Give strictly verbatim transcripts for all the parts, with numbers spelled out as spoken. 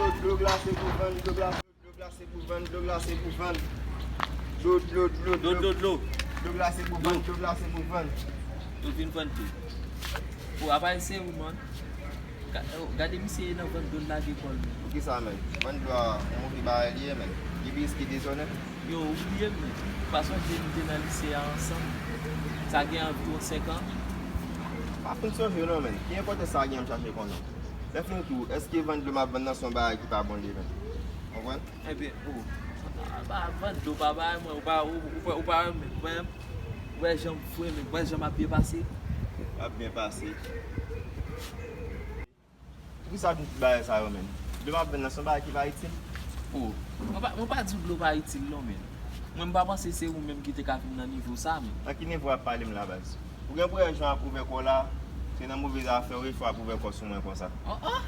Dlo glase pou vann, dlo glase, dlo glase pou vann, dlo glase pou vann. Dlo, dlo, dlo, dlo, dlo, dlo. Dlo glase pou vann, dlo glase pou vann. Yo vin vann tou. Pou apa se ou, man. Ga-, oh, gade misye nan vann dlo l lage kò l, men. Poukisa, men? Vann dlo a, yon move bagay li ye, men. Li pi riske de zòn, men. Yo, ou bliye m, men. Ou pa sonje nou te nan lise a ansanm? Sa gen anviwon senk an. Pa fin sonje, non, men. Ki enpòtans sa gen m chache konnen? Lè fini tou, èske vann dlo m ap vann nan se yon bagay ki pa bon li, men? Konprann? Ebyen, oh, pa, pa vann dlo, pa bagay mwen, ou pa, ou, ou pa, ou pa renmen, ou pa renmen, ou wè jan m fre, men, ou wè jan m ap byen pase? Ap byen pase. Poukisa w di m tout bagay sa yo, menn? Dlo m ap vann nan se yon bagay ki pa itil? Oh, mwen pa, mwen pa di w dlo pa itil, non, menn. Mwen, m pa panse se ou menm ki te ka vin nan nivo sa, menn. Nan ki nivo w ap pale m la, baz? Ou gen pou wè jan w ap ouvè kò w la, se nan move zafè w ye fò w ap ouvè kò w sou mwen konsa. Oh, oh!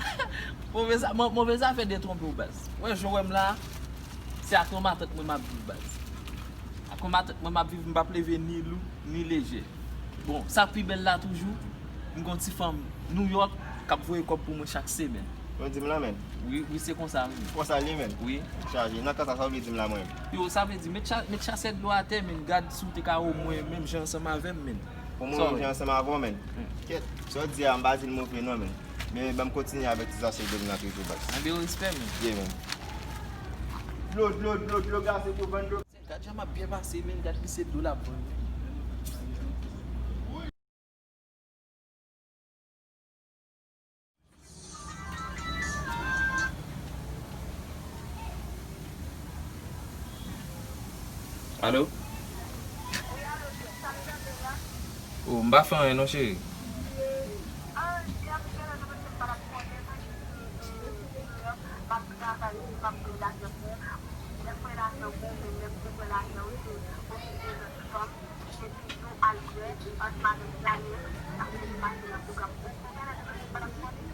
Move za-, mo-, move zafè detwonpe w, baz. Ou wè jan w wè m la, se ak yon matant mwen m ap viv, baz. Ak yon matant mwen m ap viv, m p ap leve ni lou, ni lejè. Bon, sa k pi bèl la toujou, m gon ti fanm Nouyòk k ap voye kòb pou mwen chak semèn. Ou di m la, menn? Wi, wi, se konsa, wi. Konsa l ye, menn? Wi. Chaje. Nan ka sa, sa w vle di m la, mwen menm? Yo, sa vle di, met cha-, met chasèt dlo atè, menn, gad si w te ka omwen menm jan ansanm avè m, menn. Omwen menm jan ansanm avè w, menn? Hmm. Kèt, sa w di a, m pa di l move, non, menn. Men, ban m kontinye avèk ti chasèt dlo m nan toujou, baz. Anben, respè, menn. Yeah, menn. Dlo, dlo, dlo, dlo, glase pou vann dlo. Gad jan m ap byen pase, menn, gad misye dlo l ap vann, menn. Alo? Oh, m pa fè anyen non, cheri.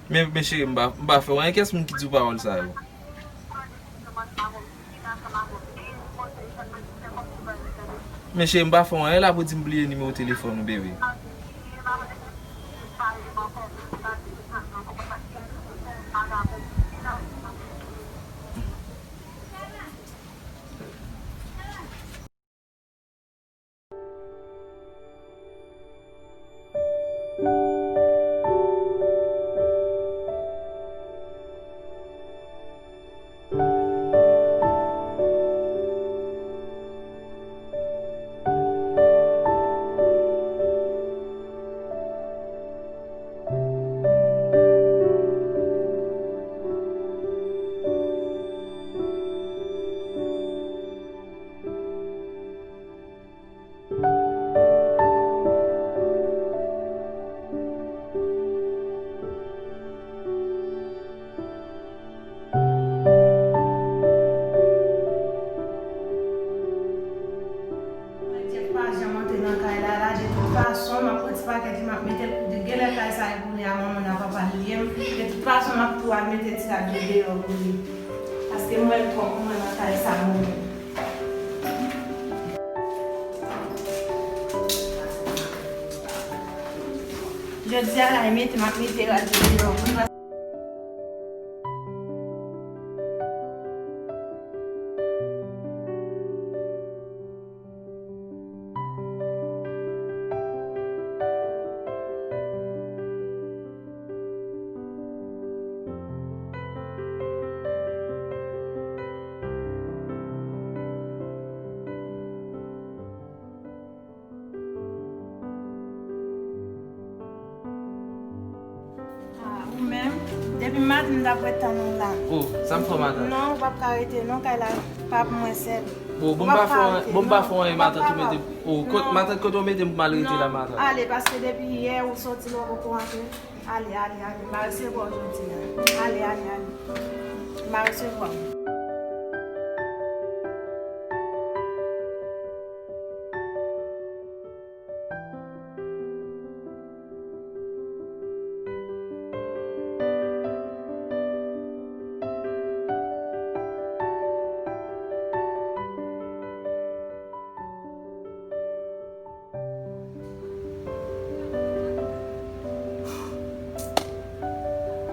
Men, men cheri, m pa, m pa fè w anyen. Kiyès moun ki di w pawòl sa yo? Men cheri, m pa fè w anyen la pou di m bliye nimewo telefòn ou, bebe. Jeff pa janm antre nan kay la, la, de tout fason, m ap pran ti pakèt li, m ap mete l kote genlè kay sa e pou li a, manman l a, papa l li ye m. De tout fason, m ap tou al mete ti rad yo deyò pou li. Paske m wè l twòp pou mwen nan kay sa, mwen menm. Jodi a la, e mete m ap mete rad yo deyò pou li. Ah, ou menm, depi maten m t ap ret tann ou la. Oh, sa m fè w maten? Non, ou p ap ka rete non, kay la pa pou mwen sèl. Bon, bon, m pa fè w anyen, bon, m pa fè w anyen, matant, ou mete m, oh, kot, matant, kote w mete m pou m al rete la, matant? Ale, paske depi yè ou soti la, ou poko antre. Ale, ale, ale, m a resevwa w jodi a. Ale, ale, ale. M a resevwa w.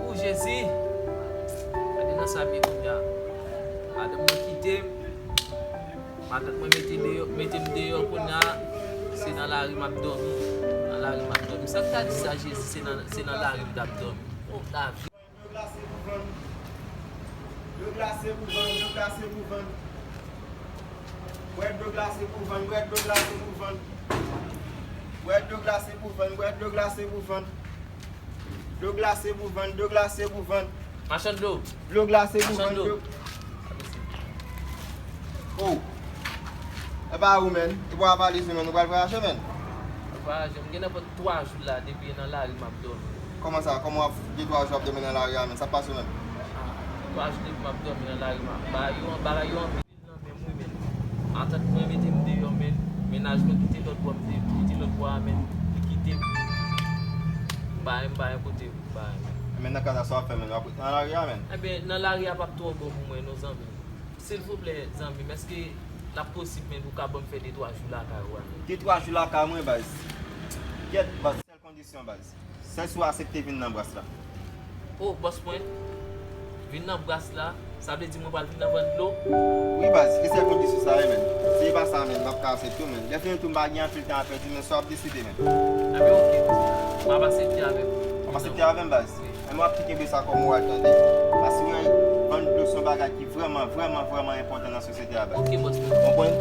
O Jezi! Gade nan sa m ye, Kite m. Matant mwen mete deyò, mete m deyò kounye a, se nan lari m ap dòmi. Nan lari m ap dòmi. Sa k ta di sa, Jezi, se nan, se nan lari m t ap dòmi. O, lavi. Dlo glase pou vann, dlo glase pou vann, dlo glase pou vann. Bwè dlo glase pou vann, bwè dlo glase pou vann. Bwè dlo glase pou vann, bwè dlo glase pou vann. Dlo glase pou vann, dlo glase pou vann. Machann dlo. Dlo glase pou vann, dlo. Oh. E pa ou, menn. E pa valiz ou, menn. Ou pral vwayaje, menn. Mwen vwayaje. M gen nenpòt twa jou la depi nan lari m ap dòmi. Kòman sa? Kòman w ap gen twa jou ap dòmi nan lari a, menn? Sa k pase w, menn? Ah, twa jou depi m ap dòmi nan lari m ap. Bagay yo, bagay yo anpil nan men m, wi, menn. Matant mwen mete m deyò, menn. Mennaj mwen kite lòt bò, m te kite lòt bò a, menn. Li kite m. M pa, m pa gen kote pou m bay, menn. Men nan ka sa, sa w ap fè, menn? W ap ret nan lari a, menn? Ebyen, nan lari a p ap twò bon pou mwen, non, zanmi. Silvouplè, zanmi m, èske l ap posib, menn, pou w ka ban m fè de twa jou lakay ou a, menn? De twa jou lakay mwen, baz? Kèt, baz, sèl kondisyon, baz. Sèl si w aksepte vin nan bras la. O, bòs mwen, vin nan bras la, sa vle di mwen pral vin nan vann dlo? Wi, baz, se sèl kondisyon sa ye, menn. Si se pa sa, menn, m ap ka aksepte w, menn. Lè fini tou, m pa gen anpil tan ap pèdi, menn, sa w ap deside, menn. Enben, oke, baz. M ap aksepte avèk ou. W ap aksepte avè m, baz? Wi. Enben, w ap tou kenbe sa kòm moral, tande. Paske, wi, vann dlo se yon bagay ki vrèman, vrèman, vrèman enpòtan nan sosyete a, baz. Oke, bòs mwen. Konprann?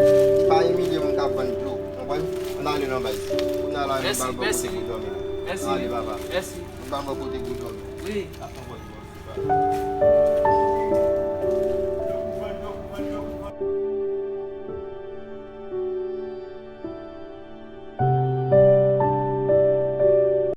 Pa imilye moun k ap vann dlo. Konprann? Ann ale non, baz. Ann ale, ann ba l bò kote pou dòmi la. Mèsi. Ann ale, papa. Mèsi. Ann ba l bò kote pou dòmi. Wi. Ap anvoye bòs.